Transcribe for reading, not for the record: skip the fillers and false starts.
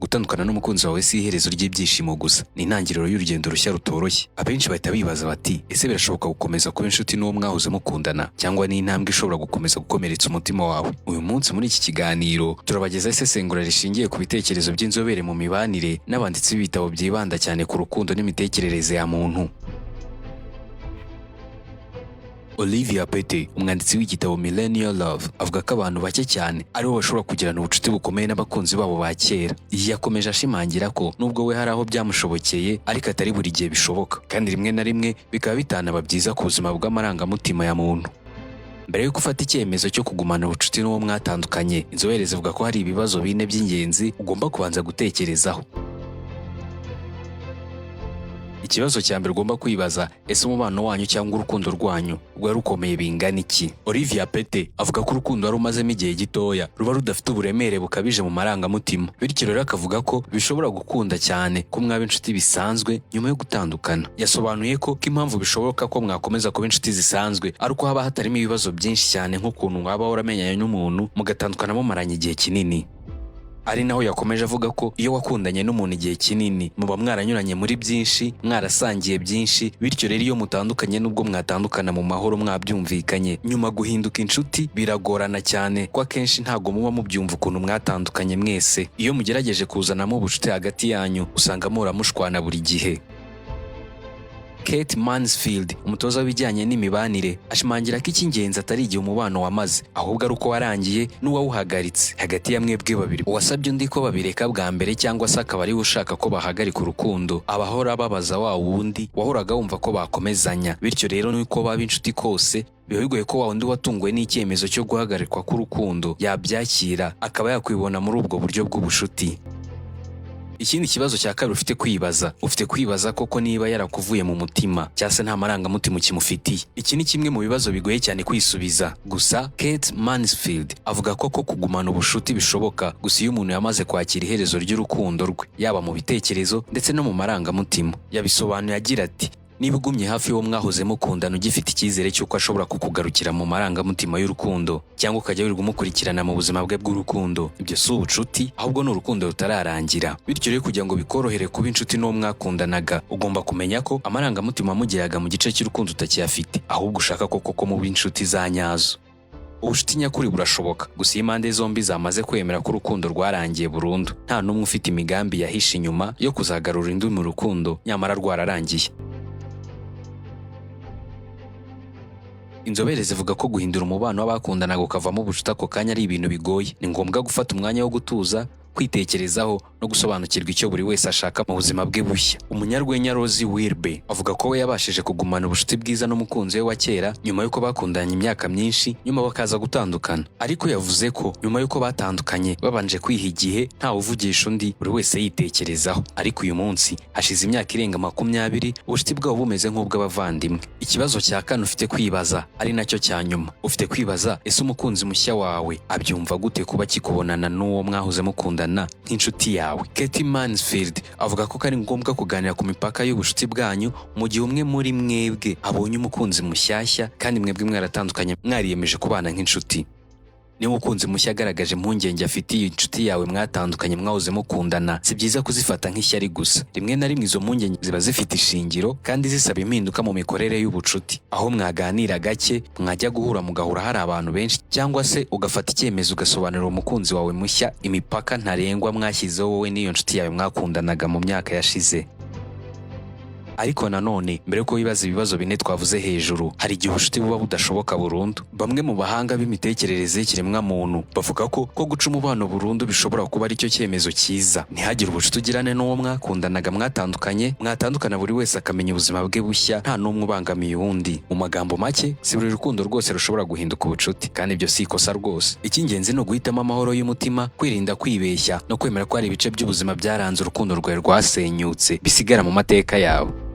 Gutandukana n'umukunzi wawe si iherezo ry'ibyishimo gusa, ni intangiriro y'urugendo rushya rutoroshye. Abenshi bahita bibaza bati: "Ese birashoboka gukomeza kuba inshuti n'uwo mwahoze mukundana, cyangwa ni intambwe ishobora gukomeza gukomeretsa umutima wawe?" Uyu munsi muri iki kiganiro turabagezaho isesengura rishingiye ku bitekerezo by'inzobere mu mibanire n'abanditsi b'ibitabo byibanda cyane ku rukundo n'imitekerereze ya muntu. Olivia Pete, umwanditsi w'igitabo Millennial Love, avuga ko abantu bake cyane aribo bashobora kugirana ubucuti bukomeye n'abakunzi babo ba kera. Yakomeje ashimangira ko nubwo we hari aho byamushobokeye, ariko atari buri gihe bishoboka, kandi rimwe na rimwe bikaba bitanaba byiza ku buzima bw'amarangamutima ya muntu. Mbere y'uko ufata icyemezo cyo kugumana ubucuti n'uwo mwatandukanye, inzobere zivuga ko hari ibibazo bine by'ingenzi ugomba kubanza gutekerezaho. Ikibazo cya mbere ugomba kwibaza: ese umubano wanyu cyangwa urukundo rwanyu rwari rukomeye bingana iki? Olivia Pete avuga ko urukundo wari umazemo igihe gitoya ruba rudafite uburemere bukabije mu marangamutima. Bityo rero akavuga ko bishobora gukunda cyane ko mwaba inshuti bisanzwe nyuma yo gutandukana. Yasobanuye ko impamvu bishoboka ko mwakomeza kuba inshuti zisanzwe ari uko haba hatarimo ibibazo byinshi cyane, nk'ukuntu waba waramenyanye n'umuntu mugatandukana mumaranye igihe kinini. Ari naho yakomeje avuga ko iyo wakundanye n'umuntu igihe kinini, muba mwaranyuranye muri byinshi, mwarasangiye byinshi. Bityo rero iyo mutandukanye, nubwo mwatandukana mu mahoro mwabyumvikanye, nyuma guhinduka inshuti biragorana cyane, ko akenshi ntabwo muba mubyumva ukuntu mwatandukanye mwese. Iyo mugerageje kuzanamo ubucuti hagati yanyu, usanga muhora mushwana buri gihe. Kate Mansfield, umutoza w'ibijyanye n'imibanire, ashimangira ko icy'ingenzi atari igihe umubano wamaze, ahubwo ari uko warangiye n'uwawuhagaritse. Hagati ya mwebwe babiri, uwasabye undi ko babireka bwa mbere cyangwa se akaba ariwe ushaka ko bahagarika urukundo, abahora babaza wa wundi wahoraga wumva ko bakomezanya. Bityo rero nuko baba inshuti kose, biba bigoye ko wa wundi watunguwe n'icyemezo cyo guhagarikwa k'urukundo yabyakira, akaba yakwibona muri ubwo buryo bw'ubushuti. Ikindi kibazo cya kabiri ufite kwibaza, ufite kwibaza koko niba yarakuvuye mu mutima cyangwa se nta marangamutima ukimufitiye. Iki ni kimwe mu bibazo bigoye cyane kwisubiza. Gusa Kate Mansfield avuga ko kugumana ubushuti bishoboka, gusa iyo umuntu yamaze kwakira iherezo ry'urukundo rwe, yaba mu bitekerezo ndetse no mu marangamutima. Yabisobanuye agira ati: "Niba ugumye hafi y'uwo mwahoze mukundana ugifite icyizere cy'uko ashobora kukugarukira mu marangamutima y'urukundo, cyangwa ukajya wirirwa umukurikirana mu buzima bwe bw'urukundo, ibyo si ubucuti, ahubwo ni urukundo rutararangira." Bityo rero, kugira ngo bikorohere kuba inshuti n'uwo mwakundanaga, ugomba kumenya ko amarangamutima wamugiraga mu gice cy'urukundo utakiyafite, ahubwo ushaka koko ko muba inshuti za nyazo. Ubucuti nyakuri burashoboka gusa iyo impande zombi zamaze kwemera ko urukundo rwarangiye burundu, nta n'umwe ufite imigambi yahishe inyuma yo kuzagarura undi mu rukundo nyamara rwararangiye. Inzobere zivuga ko guhindura umubano w'abakundanaga ukavamo ubucuti ako kanya ari ibintu bigoye. Ni ngombwa gufata umwanya wo gutuza, kwitekerezaho no gusobanukirwa icyo buri wese ashaka mu buzima bwe bushya. Umunyarwenya Rosie Wirbe avuga ko we yabashije kugumana ubucuti bwiza n'umukunzi we wa kera nyuma y'uko bakundanye imyaka myinshi, nyuma bakaza gutandukana. Ariko yavuze ko nyuma y'uko batandukanye babanje kwiha igihe, ntawe uvugisha undi, buri wese yitekerezaho. Ariko uyu munsi hashize imyaka irenga 20, ubucuti bwabo bumeze nk'ubw'abavandimwe. Ikibazo cya kane ufite kwibaza, ari nacyo cya nyuma, ufite kwibaza: ese umukunzi mushya wawe abyumva gute kuba akikubonana n'uwo mwahoze mukundana nk'inshuti yawe? Katie Mansfield avuga ko ari ngombwa kuganira ku mipaka y'ubucuti bwanyu mu gihe umwe muri mwebwe abonye umukunzi mushyashya kandi mwebwe mwaratandukanye mwariyemeje kubana nk'inshuti. Niba umukunzi mushya agaragaje impungenge afitiye inshuti yawe mwatandukanye mwahoze mukundana, si byiza kuzifata nk'ishyari gusa. Rimwe na rimwe izo mpungenge ziba zifite ishingiro kandi zisaba impinduka mu mikorere y'ubucuti, aho mwaganira gake, mwajya guhura mugahura hari abantu benshi, cyangwa se ugafata icyemezo ugasobanurira umukunzi wawe mushya imipaka ntarengwa mwashyizeho wowe n'iyo nshuti yawe mwakundanaga mu myaka yashize. Ariko nanone, mbere yuko wibaza ibibazo bine twavuze hejuru, hari igihe ubucuti buba budashoboka burundu. Bamwe mu bahanga b'imitekerereze y'ikiremwamuntu bavuga ko guca umubano burundu bishobora kuba aricyo cyemezo cyiza, ntihagire ubucuti ugirane n'uwo mwakundanaga mwatandukanye. Mwatandukana buri wese akamenya ubuzima bwe bushya, nta n'umwe ubangamiye uwundi. Mu magambo make, si buri rukundo rwose rushobora guhinduka ubucuti, kandi ibyo si ikosa rwose. Icy'ingenzi ni uguhitamo amahoro y'umutima, kwirinda kwibeshya no kwemera ko hari ibice by'ubuzima byaranze urukundo rwawe rwasenyutse bisigara mu mateka yawe.